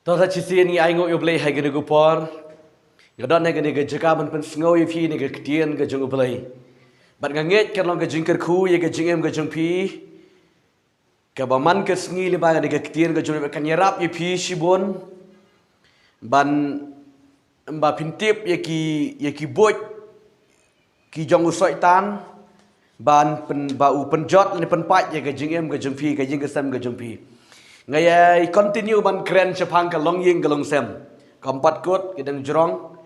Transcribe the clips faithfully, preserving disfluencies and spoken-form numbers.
To sa shisien ngi ainguh ïa U Blei ha kane ka por. Nga don ha kane ka jaka ban pynsngew ïa phi na ka ktien ka jong U Blei. Bad nga ngeit kan long ka jingkyrkhu ïa ka jingim ka jong phi. Kaba man ka sngi lyngba kane ka ktien ka jong U Blei kan ïarap ïa phi shibun. Ban ba phin tip ïa ki ïa ki buit ki jong u Soitan, ban pyn ba u pynjot ne pynpait ïa ka jingim ka jong phi, ka ïing ka sem ka jong phi. Nga ïa continue ban kren shaphang ka longïing ka longsem. Kam pat kut ki dang jrong.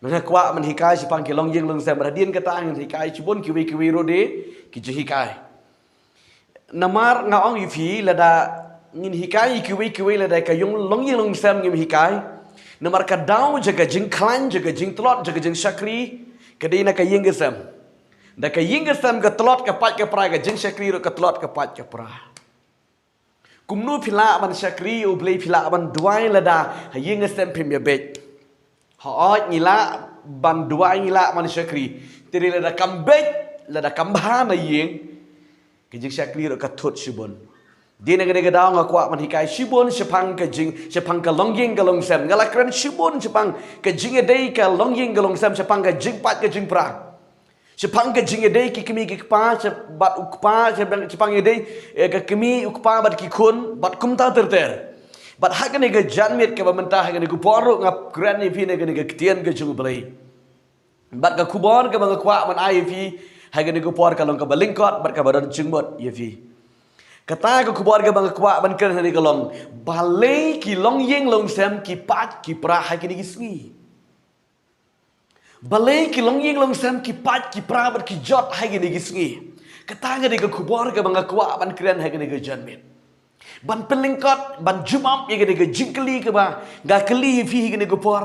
Nga kwah ban hikai shaphang ki longïing longsem. Hadien kata ngin hikai shibun kiwei kiwei ruh de ki jinghikai. Namar nga ong ïa phi lada ngin hikai ïa kiwei kiwei lada ka ïing longïing longsem ngim hikai. Namar ka daw jong ka jingkhlaiñ, jong ka jingtlot, jong ka jingshakri, ka dei na ka ïing ka sem. Da ka ïing ka sem ka tlot ka pait ka pra, ka jingshakri ruh ka tlot ka pait ka pra. Kumno phi lah ban shakri ïa U Blei, phi lah ban duwai lada ha ïing ka sem phim ïa beit? Hooid ngi lah ban duwai, ngi lah ban shakri. Te lada kam beit, lada kam bha na ïing, ka jingshakri ruh ka thut shibun. Dei na kane ka daw nga kwah ban hikai shibun shaphang ka jing, shaphang ka longïing ka longsem. Nga la kren shibun shaphang ka jingïadei ka longïing ka longsem, shaphang ka jingpait ka jingpra. Shaphang ka jingïadei ki kmie ki kpa, sha-, bad u kpa, shaphang, shaphang ïadei, eh, ka kmie u kpa bad ki khun, bad kumta ter ter. Bad ha kane ka janmiet kaba mynta ha kane ka por ruh nga kren ïa phi na kane ka ktien ka jong U Blei. Bad ka khubor kaba nga kwah ban ai ïa phi ha kane ka por ka long kaba lyngkot bad kaba don jingmut ïa phi. Kata ka khubor kaba nga kwah ban kren hangne ka long, balei ki longïing longsem ki pait ki pra ha kine ki sngi? Balei ki longïing longsem ki pait ki pra bad ki jot ha kine ki sngi? Kata ka dei ka khubor kaba nga kwah ban kren ha kane ka janmiet. Ban pynlyngkot, ban jubab ïa kane ka jingkylli kaba nga kylli ïa phi ha kane ka por.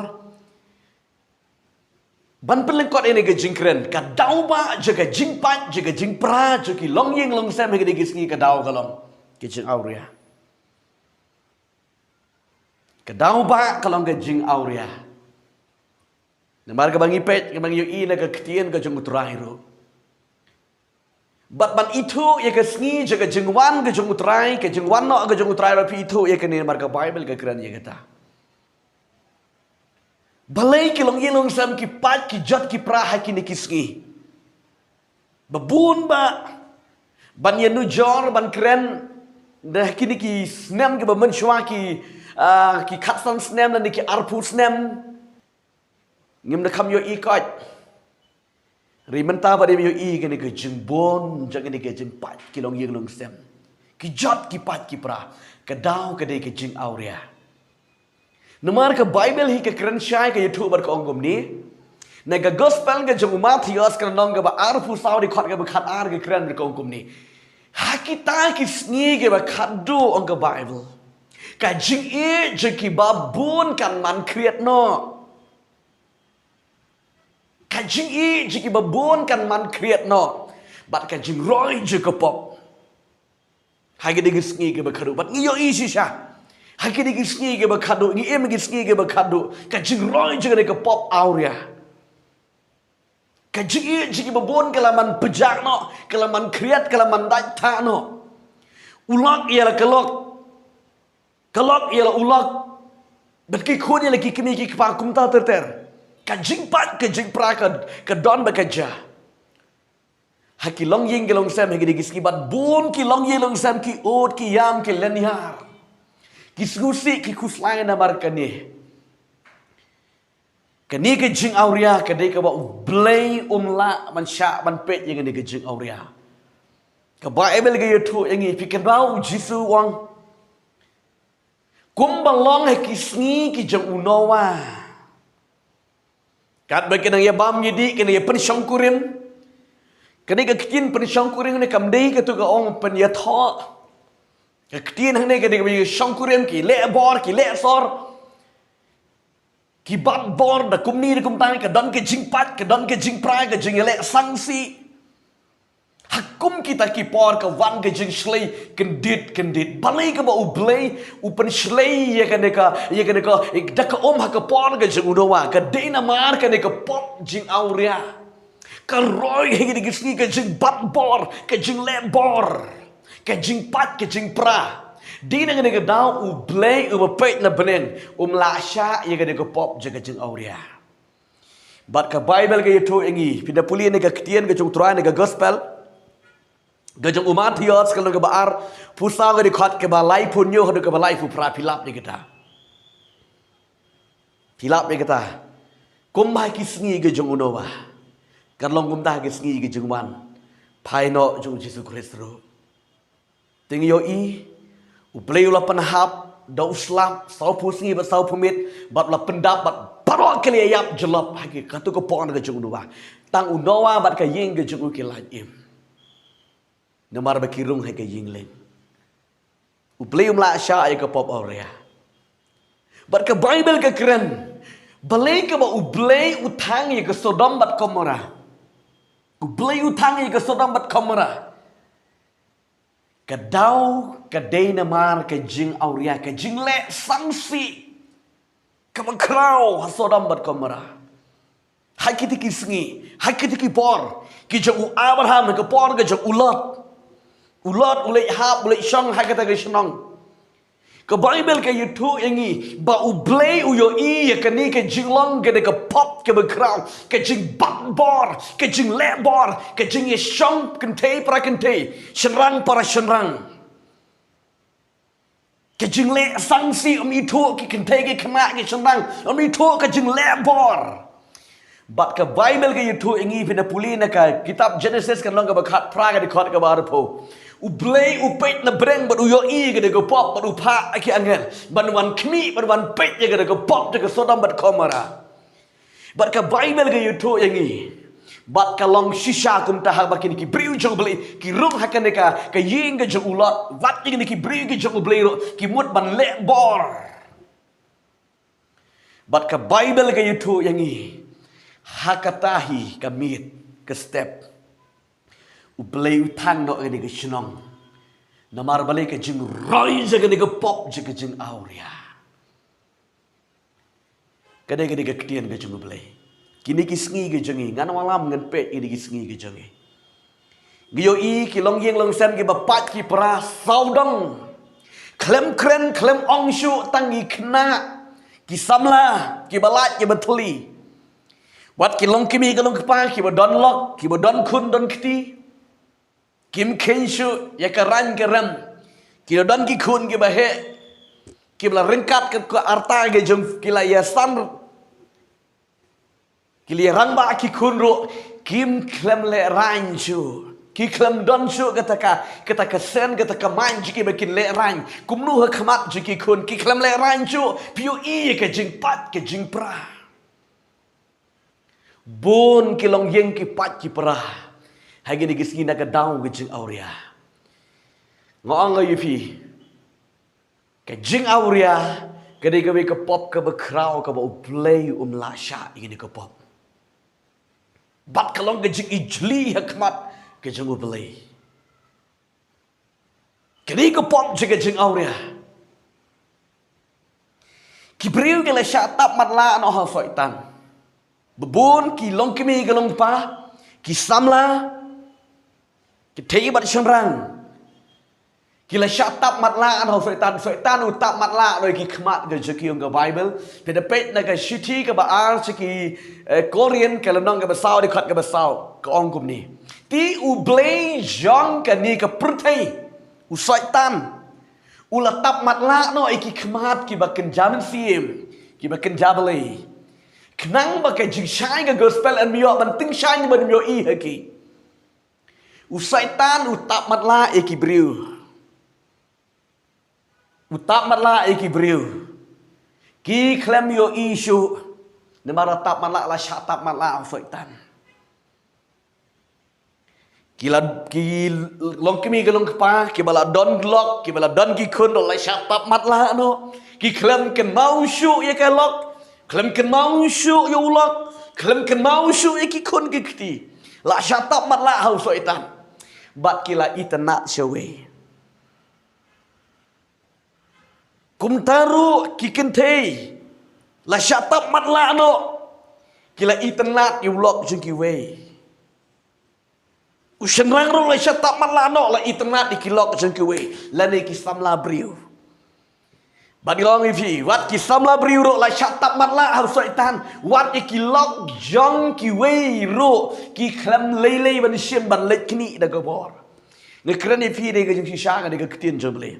Ban pynlyngkot ïa kane ka jingkren, ka daw ba jong ka jingpait, jong ka jingpra, jong ki longïing longsem ha kine ki sngi ka daw ka long ka jingawria. Ka daw ba ka long ka jingawria. Namar kaba ngi peit, kaba ngi ïohi na ka ktien ka jong U Trai ruh. Bad ban ithuh ïa ka sngi jong ka jingwan ka jong U Trai, ka jingwan noh ka jong U Trai, ba phi ithuh ïa kane namar ka Baibl ka kren ïa kata. Balei ki longïing longsem ki pait ki jot ki pra ha kine ki sngi? Ba bun ba ban ïa nujor ban kren da kine ki snem kiba mynshuwa ki, ah, ki khatsan snem lane ki arphew snem. Ngim da kham ïohi koit. Hynrei mynta ba dei ïohi kane ka jingbun jong kane ka jingpait ki longïing longsem. Ki jot ki pait ki pra. Ka daw ka dei ka jingawria. Namar ka Baibl hi ka kren shai ka ïathuh bad ka ong kumne. Na ka Gospel ka jong u Mathaios ka lynnong kaba arphew saw dkhot kaba khatar ka kren bad ka ong kumne. Ha kita ki sngi kiba khatduh ong ka Baibl, ka jingïeit jong kiba bun kan man khriat noh. Ka jingïeit jong kiba bun kan man khriat noh. Bad ka jingroi jong ka pop. Ha kine ki sngi kiba khatduh. Bad ngi ïohi shisha. Ha kine ki sngi kiba khatduh. Ngi im ha ki sngi kiba khatduh. Ka jingroi jong kane ka pop awria. Ka jingïeit jong kiba bun ka la man pjah noh. Ka la man khriat, ka la man dait thah noh. U lok ïa la ka lok. Ka lok ïa la u lok. Bad ki khun ïa la ki kmie ki kpa kumta ter ter. Ka jingpait, ka jingpra ka, ka don bad ka jia. Ha ki longïing ki longsem ha kine ki sngi bad bun ki longïing longsem ki ud ki ïam ki lyniar. Ki sngewsih ki khuslai namar kane. Kane ka jingawria ka dei kaba U Blei um lah ban shah ban peit ïa kane ka jingawria. Ka Baibl ka ïathuh ïa ngi, phi kynmaw U Jisu u ong. Kumba long ha ki sngi ki jong u Noah. Katba ki nang ïa bam ïa dih, ki nang ïa pynshongkurim. Kane ka ktien pynshongkurim ne kam dei kato ka ong pynïathoh. Ka ktien hangne ka dei kaba ïa shongkurim, ki leh bor, ki leh sor. Ki bat bor da kumne da kumtai, ka don ka jingpait, ka don ka jingpra, ka jingïaleh sangsi. Ha kum kita ki por ka wan ka jingshlei kyndit kyndit. Balei kaba U Blei u pynshlei ïa kane ka, ïa kane ka, da ka um ha ka por ka jong u Noah, ka dei namar kane ka pop jingawria. Ka roi ha kine ki sngi ka jingbat bor, ka jingleh bor, ka jingpait, ka jingpra. Dei na kane ka daw U Blei uba peit na bneng um lah shah ïa kane ka pop jong ka jingawria. Bad ka Baibl ka ïathuh ïa ngi, phi da pule na ka ktien ka jong U Trai na ka gospel ka jong u Mathaios ka lynnong kaba arphew saw ka dkhot kaba laiphew hynñiew haduh kaba laiphew phra, phi lap ïa kata. Phi lap ïa kata. Kumba ha ki sngi ka jong u Noah, kan long kumta ha ki sngi ka jingwan phai noh jong U Jisu Khrist ruh. Te ngi ïohi U Blei u la pynhap da u slap sawphew sngi bad sawphew miet, bad u la pyndap bad baroh ki la ïap jyllop ha ki, kato ka por ka jong u Noah. Tang u Noah bad ka ïing ka jong u ki lait im, namar ba ki rung ha ka ïing leng. U Blei um lah shah ïa ka pop awria. Bad ka Baibl ka kren balei kaba U Blei u thang ïa ka Sodom bad Gomorrah. U Blei u thang ïa ka Sodom bad Gomorrah. Ka daw ka dei namar ka jingawria, ka jingleh sangsi kaba khraw ha Sodom bad Gomorrah. Ha kita ki sngi, ha kita ki por, ki jong u Abraham, ha ka por ka jong u Lot. U Lot u leit hap, u leit shong ha kata ka shnong. Ka Baibl ka ïathuh ïa ngi ba U Blei u ïohi ïa kane ka jinglong, kane ka pop kaba khraw, ka jingbat bor, ka jingleh bor, ka jingïashong kynthei para kynthei, shynrang para shynrang. Ka jingleh sangsi, ym ithuh ki kynthei ki khynnah ki shynrang, ym ithuh ka jingleh bor. Bad ka Baibl ka ïathuh ïa ngi, phi da pule na ka kitab Genesis ka lynnong kaba khatphra ka dkhot kaba arphew. U Blei u peit na bneng bad u ïohi ïa kane ka pop bad u phah ïa ki angel ban wan khmih, ban wan peit ïa kane ka pop jong ka Sodom bad Gomorrah. Bad ka Baibl ka ïathuh ïa ngi, bad ka long shisha kumta haba kine ki briew jong U Blei ki rung ha kane ka, ka ïing ka jong u Lot, bad ïa kine ki briew ki jong U Blei ruh ki mut ban leh bor. Bad ka Baibl ka ïathuh ïa ngi, ha kata hi ka miet, ka step, U Blei u thang noh ïa kane ka shnong. Namar balei? Ka jingroi jong kane ka pop jong ka jingawria. Ka dei, ka dei ka ktien ka jong U Blei. Kine ki sngi ki jong ngi, ngan wallam ngan peit kine ki sngi ki jong ngi. Ngi ïohi ki longïing longsem kiba pait ki para sawdong. Khlem kren khlem ong shuh, tang ki khynnah, ki samla, kiba lait kiba thylli. Wat ki longkmie ki longkpa kiba don lok, kiba don khun don kti. Kim kheiñ shuh ïa ka rain ka rem. Ki la don ki khun kiba heh, kiba la ryngkat ka, ka arta ka jong, ki la ïasan, ki la ïarangbah ki khun ruh. Kim khlem lehrain shuh, ki khlem don shuh kata ka, kata ka sen, kata ka main jong ki ba kin lehrain kumno ha khmat jong ki khun. Ki khlem lehrain shuh. Phi ïohi ïa ka jingpait ka jingpra. Bun ki longïing ki pait ki pra ha kine ki sngi na ka daw ka jingawria. Nga ong ïa phi, ka jingawria ka dei kawei ka pop kaba khraw kaba U Blei um lah shah ïa kane ka pop. Bad ka long ka jingijli ha khmat ka jong U Blei. Kane ka pop jong ka jingawria. Ki briew ki la shah tap matlah noh ha u Soitan. Ba bun ki longkmie ki longpa, ki samla, ki kynthei bad shynrang, ki la shah tap matlah noh ha u Soitan. Soitan u tap matlah noh ïa ki khmat ka jong ki, ong ka Baibl. Phi da peit na ka shithi kaba ar sha ki, eh, Korinth ka lynnong kaba saw, dkhot kaba saw, ka ong kumne: Te U Blei jong kane ka pyrthei, u Soitan, u la tap matlah noh ïa ki khmat kiba kynja mynsiem, kiba kynja Blei, khnang ba ka jingshai ka gospel yn ym ïoh ban tyngshaiñ, ban ym ïohi ha ki. U Soitan u tap matlah ïa ki briew. U tap matlah ïa ki briew. Ki khlem ïohi shuh, namar la tap matlah, la shah tap matlah u Soitan. Ki la, ki longkmie ki longkpa, kiba la don lok, kiba la don ki khun ruh la shah tap matlah noh. Ki khlem kynmaw shuh ïa ka lok, khlem kynmaw shuh ïa u lok, khlem kynmaw shuh ïa ki khun ki kti. La shah tap matlah ha u Soitan. Bad ki la itynnad shawei. Kumta ruh ki kynthei, la shah tap matlah noh, ki la itynnad ïa u lok jong kiwei. U shynrang ruh la shah tap matlah noh, la itynnad ïa ki lok jong kiwei, lane ki samla briew. Bad nga ong ïa phi, wat ki samla briew ruh la shah tap matlah ha u Soitan, wat ïa ki lok jong kiwei ruh ki khlem lei lei ban shim ban leit knieh da ka bor. Nga kren ïa phi da ka jingshisha, ka da ka ktien jong U Blei.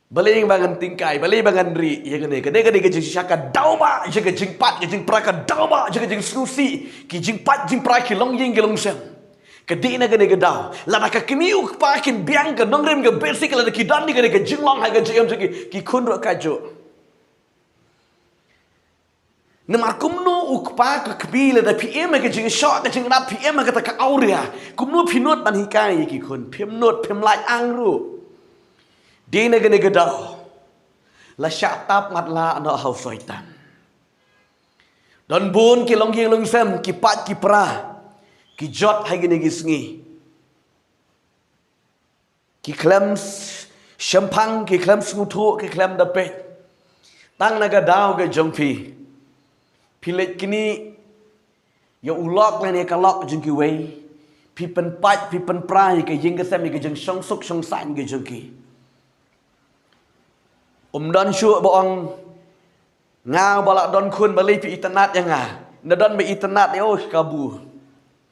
Balei ba ngan tyngkai, balei ba ngan rieh ïa kane, kane ka da ka jingshisha, ka daw ba ïa ka jingpait ka jingpra, ka daw ba ïa ka jingsngewsih, ki jingpait jingpra, ki longïing ki longsem. Ka dei na kane ka daw, lada ka kmie u kpa kin biang ka nongrim ka basic, lada ki don ïa kane ka jinglong ha ka jingim jong ki, ki khun ruh kajuh. Namar kumno u kpa, ka kmie, lada phi im ha ka jingshoh ka jingïarap, phi im ha kata ka awria, kumno phi nud ban hikai ïa ki khun? Phim nud, phim lait ang ruh. Dei na kane ka daw la shah tap matlah noh ha u Soitan. Don bun ki longïing longsem, ki pait ki pra, ki jot ha kine ki sngi. Ki khlem s-, shemphang, ki khlem sngewthuh, ki khlem da peit. Tang na ka daw ka jong phi, phi leit knieh ïa u lok lane ka lok jong kiwei. Phi pynpait, phi pynpra ïa ka ïing ka sem, ïa ka jingshongsuk shongsaiñ ka jong ki. Um don shuh ba ong, nga ba la don khun, balei phi itynnad ïa nga? Nga don ba itynnad ïa, oh, kabu.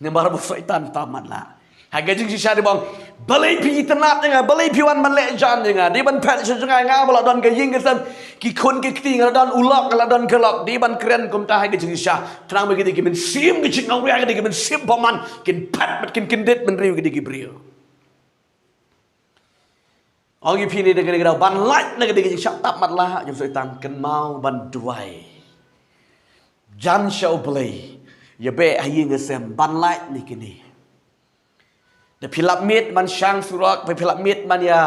Namar ba u Soitan tap matlah. Ha ka jingshisha dei ba ong, balei phi itynnad ïa nga, balei phi wan ban leh jan ïa nga? Dei ban phet sha jong nga, nga ba la don ka ïing ka sem, ki khun ki kti, nga la don u lok, nga la don ka lok. Dei ban kren kumta ha ka jingshisha. Khnang ba ki dei ki mynsiem ka jingawria, ki dei ki mynsiem bymman, kin phet bad kin kyndit bynriew, ki dei ki briew. Ong ïa phi ne, da kane ka daw ban lait na ka dei ka jingshah tap matlah jong u Soitan, kynmaw ban duwai. Jan sha U Blei, ïa beh ha ïing ha sem, ban lait ne kine. Da phi lap miet ban shang surok, phi lap miet ban ïa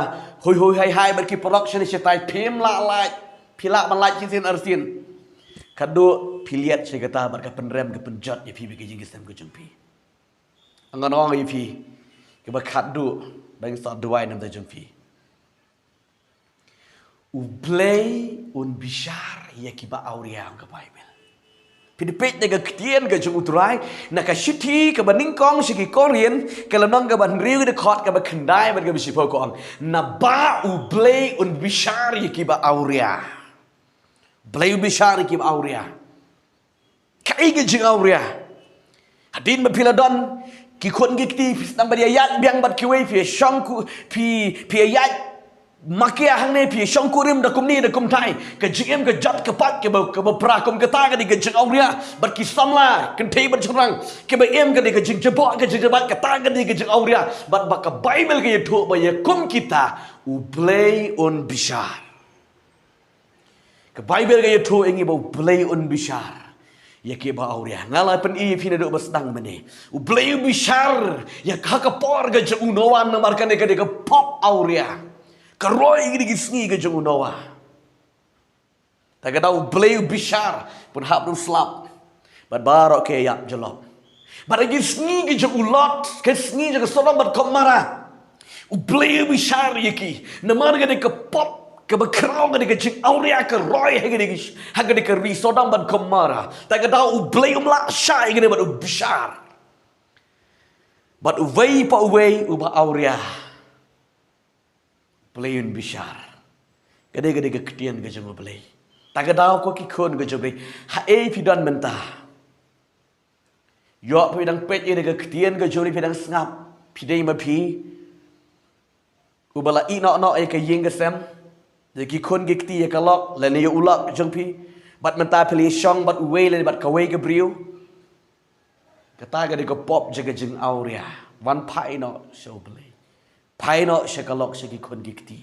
hui hui hai hai bad ki paralok shane shatai, phim lah lait, phi lah ban lait shisien arsien. Khatduh phi liat sha kata bad ka pynrem ka pynjot ïa phi bad ka ïing ka sem ka jong phi. Ngan ong ïa phi, kaba khatduh ba ngin sa duwai na ka bynta jong phi. U Blei un bishar ïa kiba awria, ong ka Baibl. Phi da peit na ka ktien ka jong U Trai, na ka shithi kaba nyngkong sha ki Korinth, ka lynnong kaba hynriew, ka dkhot kaba khyndai bad kaba shiphew, ka ong, naba U Blei un bishar ïa kiba awria. Blei un bishar ïa kiba awria. Kaei ka jingawria? Hadien ba phi la don ki khun ki kti, phi sdang ban ïaid biang bad kiwei, phi shong ku-, phi, phi ïaid makia hangne, phi shong kurim da kumne da kumtai. Ka jingim ka jot ka pait kaba, kaba pra, kum kata ka dei ka jingawria. Bad ki samla kynthei bad shynrang kiba im, ka dei ka jingjaboh, ka jingjabait, kata ka dei ka jingawria. Bad ba ka Baibl ka ïathuh ba ïa kum kita U Blei un bishar. Ka Baibl ka ïathuh ïa ngi ba U Blei un bishar ïa kiba awria. Nga la pyni ïa phi naduh ba sdang mynne. U Blei u bishar ïa ka, ha ka por ka jong u Noah, namar kane ka dei ka pop awria. Ka roi ïa kine ki sngi ka jong u Noah. Ta ka daw U Blei u bishar, pynhap ruh slap. Bad baroh ki ïap jyllop. Bad ha ki sngi ki jong u Lot, ki sngi jong ka Sodom bad Gomorrah, U Blei u bishar ïa ki. Namar ka dei ka pop kaba khraw, ka dei ka jingawria, ka roi ha ka dei ka, ha ka dei ka ri Sodom bad Gomorrah. Ta ka daw U Blei um lah shah ïa kane bad u bishar. Bad uwei pa uwei uba awria, Blei un bishar. Ka dei, ka dei ka ktien ka jong U Blei. Ta ka daw ko ki khun ka jong U Blei, haei phi don mynta? Ïoh phi dang peit ïa ka ktien ka jong U Blei, phi dang sngap, phi dei ma phi uba la ïeh noh noh ïa ka ïing ka sem, ïa ki khun ki kti, ïa ka lok lane ïa u lok jong phi, bad mynta phi la shong bad uwei lane bad kawei ka briew. Kata ka dei ka pop jong ka jingawria. Wan phai noh sha U Blei. Phai noh sha ka lok, sha ki khun ki kti.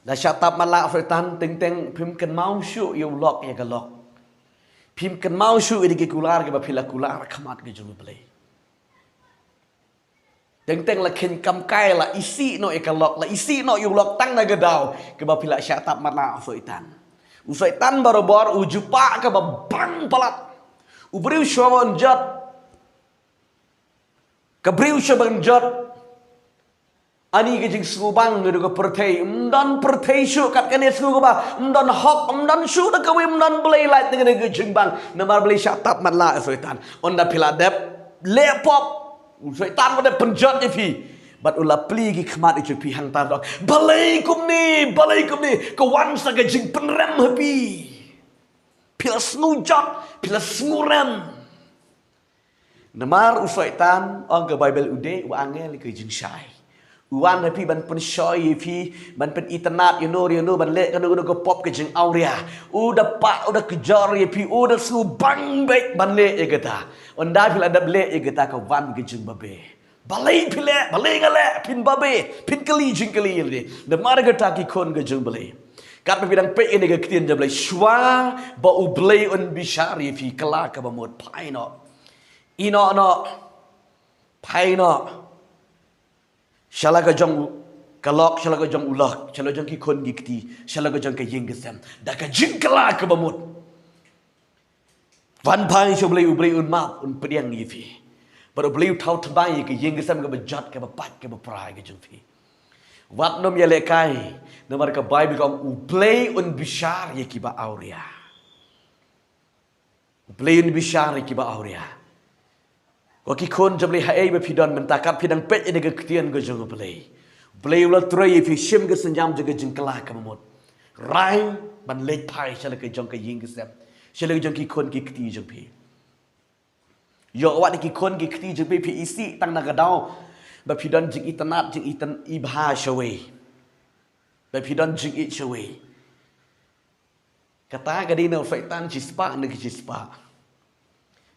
La shah tap matlah u Soitan, teng teng phim kynmaw shuh ïa u lok ïa ka lok. Phim kynmaw shuh ïa ki kular kiba phi la kular ha khmat ka jong U Blei. Teng teng la kheiñ kam kai, la isih noh ïa ka lok, la isih noh ïa u lok tang na ka daw kaba phi la shah tap matlah u Soitan. U Soitan barabor u jubab kaba bang palat. U briew shuwa ban jot, ka briew shuwa ban jot, ani ka jingsngewbang naduh ka pyrthei. Ym don pyrthei shuh kat kane, sngew kaba ym don hok, ym don shuh da kawei, ym don Blei lait na kane ka jingbang. Namar Blei shah tap matlah u Soitan. Ynda phi la dep leh pop, u Soitan u dep pynjot ïa phi. Bad u la plie ki khmat ïa phi hangta, u ong, "Balei kumne, balei kumne? Ka wan sa ka jingpynrem ha phi. Phi la sngewjot, phi la sngewrem." Namar u Soitan, ong ka Baibl, u dei u angel ka jingshai. U wan ha phi ban pynshoi ïa phi, ban pynitynnad ïa no ïa no, ban leh kano kano ka pop ka jingawria. U da pah, u da kjor ïa phi, u da sngewbang beit ban leh ïa kata. Ynda phi la dep leh ïa kata, ka wan ka jingbabe. "Balei phi leh, balei nga leh, phin babe, phin kylli jingkylli ïa lade." Namar kata, ki khun ka jong U Blei, katba phi dang peit ïa kane ka ktien jong U Blei, shuwa ba U Blei un bishar ïa phi, kylla kaba mut, phai noh. Ïehnoh noh. Phai noh sha la ka jong ka lok, sha la ka jong u lok, sha la jong ki khun ki kti, sha la ka jong ka ïing ka sem, da ka jingkylla kaba mut. Wan phai sha U Blei, U Blei un map, un pdiang ïa phi. Bad U Blei u thaw thymmai ïa ka ïing ka sem kaba jot, kaba pait, kaba pra ka jong phi. Wat nym ïalehkai, namar ka Baibl ka ong U Blei un bishar ïa kiba awria. U Blei un bishar ïa kiba awria. Ko ki khun jong U Blei, haei ba phi don mynta, kat phi dang peit ïa kane ka ktien ka jong U Blei, U Blei u la trei ïa phi, shim ka synjam jong ka jingkylla kaba mut. Rai ban leit phai sha la ka jong ka ïing ka sem, sha la ka jong ki khun ki kti jong phi. Ïoh wat ïa ki khun ki kti jong phi, phi isih tang na ka daw ba phi don jingitynnad, jingityn-, ibha shawei, ba phi don jingïeit shawei. Kata ka dei na u Soitan shispah na ki shispah.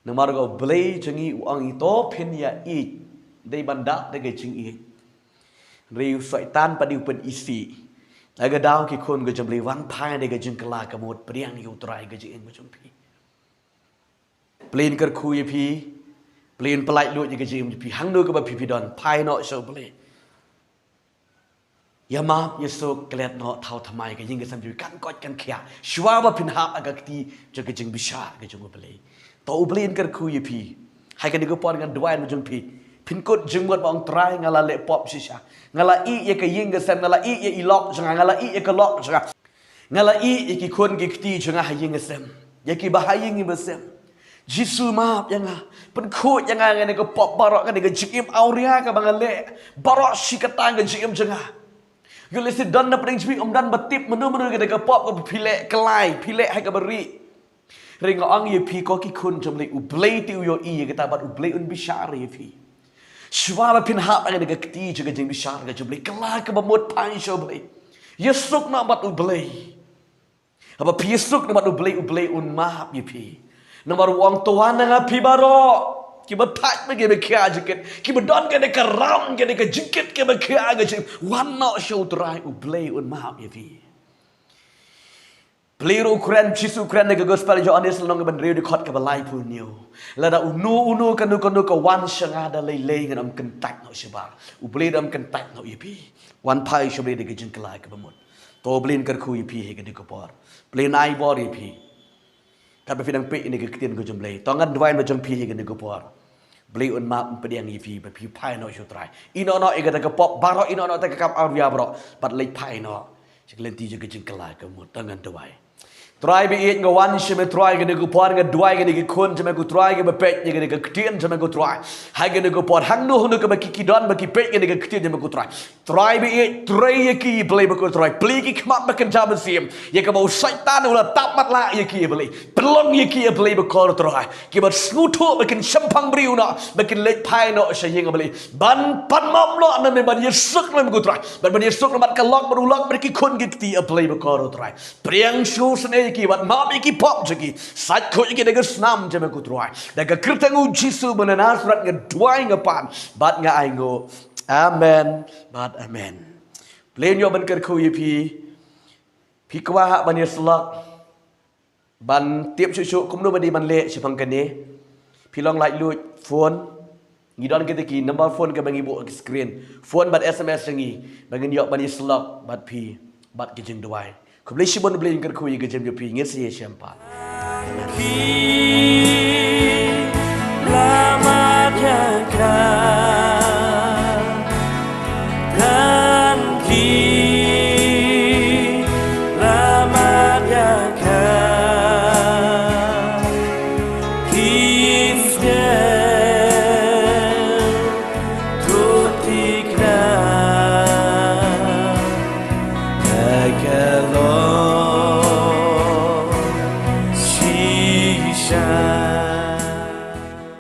Namar ka U Blei jong ngi u ong ïa to phin ïa ïeit, dei ban dap da ka jingïeit. Hynrei u Soitan pat dei u pynisih. Na ka daw ki khun ka jong U Blei, wan phai da ka jingkylla kaba mut, pdiang ïa U Trai ka jingim ka jong phi. U Blei un kyrkhu ïa phi, U Blei un pyllait luid ïa ka jingim jong phi, hangno kaba phi phi don, phai noh sha U Blei. Ïa map, ïa suk, klet noh, thaw thymmai ka ïing ka sem jong phi, kan koit kan khiah, shuwa ba phin hap ha ka kti jong ka jingbishar ka jong U Blei. To U Blei un kyrkhu ïa phi. Ha kane ka por ngan duwai na ka jong phi. Phin kut jingmut ba ong Trai, nga la leh pop shisha. Nga la ïeh ïa ka ïing ka sem, nga la ïeh ïa i lok jong nga, nga la ïeh ïa ka lok jong nga. Nga la ïeh ïa ki khun ki kti jong nga ha ïing ha sem, ïa kiba ha ïing kiba sem. Jisu map ïa nga, pynkhuid ïa nga, ïa kane ka pop baroh, kane ka jingim awria kaba nga leh, baroh shi katta ka jingim jong nga. Ïoh lehse don na pdeng jong phi, ym don ba tip mano mano kane ka pop kaba phi leh, kylla, phi leh ha kaba rieh. Hynrei nga ong ïa phi ko ki khun jong U Blei, U Blei te u ïohi ïa kata bad U Blei un bishar ïa phi. Shuwa ba phin hap ha kane ka kti jong ka jingbishar ka jong U Blei, kylla kaba mut, phai sha U Blei. Ïa suk noh bad U Blei. Haba phi ïa suk noh bad U Blei, U Blei un map ïa phi. Namar u ong to wan na nga phi baroh kiba thait bad kiba khia jingkit, kiba don kane ka ram, kane ka jingkit kaba khia ka jingim, wan noh sha U Trai, U Blei un map ïa phi. Plie ruh u kren, Jisu u kren na ka Gospel Ïoannis lynnong kaba hynriew dkhot kaba laiphew hynñiew. Lada uno uno kano kano ka wan sha nga da lei lei, ngan ym kyntait noh shabar. U Blei da ym kyntait noh ïa phi. Wan phai sha U Blei da ka jingkylla kaba mut. To U Blei un kyrkhu ïa phi ha kane ka por. U Blei un ai bor ïa phi. Katba phi dang peit ïa kane ka ktien ka jong U Blei, to ngan duwai na ka jong phi ha kane ka por. U Blei un map, un pdiang ïa phi ba phi phai noh sha U Trai. Ïehnoh noh ïa kata ka pop baroh, ïehnoh noh ïa kata ka kam awria baroh, bad leit phai noh sha ka lynti jong ka jingkylla kaba mut. To ngan duwai. Trai ba ïeit, nga wan sha me Trai ha kane ka por, nga duwai ïa kine ki khun jong me ko Trai, kiba peit ïa kane ka ktien jong me ko Trai ha kane ka por. Hangno hangno kaba ki ki don ba ki peit ïa kane ka ktien jong me ko Trai, Trai ba ïeit, trei ïa ki Blei ba ko Trai. Plie ki khmat ba kynja mynsiem ïa kaba u Soitan u la tap matlah ïa ki Blei. Pynlong ïa ki Blei ba ko Trai, kiba sngewthuh ba kin shemphang briew noh, ba kin leit phai noh sha ïing Blei, ban pan map noh na me, ban ïasuk na me ko Trai, ban, ban ïasuk na me bad ka lok bad u lok bad ki khun ki kti Blei ba ko Trai. Pdiang shisha ïa ki bad map ïa ki pop jong ki. Sait khuid ïa ki da ka snam jong me ko Trai. Da ka kyrteng u Jisu ba na Nasareth nga duwai, nga pan bad nga ainguh. Amen bad amen. Blei un ïoh ban kyrkhu ïa phi. Phi kwah ban ïasyllok, ban tip shuh shuh kumno ba dei ban leh shaphang kane, phi long laitluid phone. Ngi don kita ki number phone kaba ngi buh ha ki screen. Phone bad S M S ïa ngi ba ngin ïoh ban ïasyllok bad phi bad ki jingduwai. Khublei shibun, Blei un kyrkhu ïa ka jingim jong phi. Ngin sa ïashem pat. Amen. Ka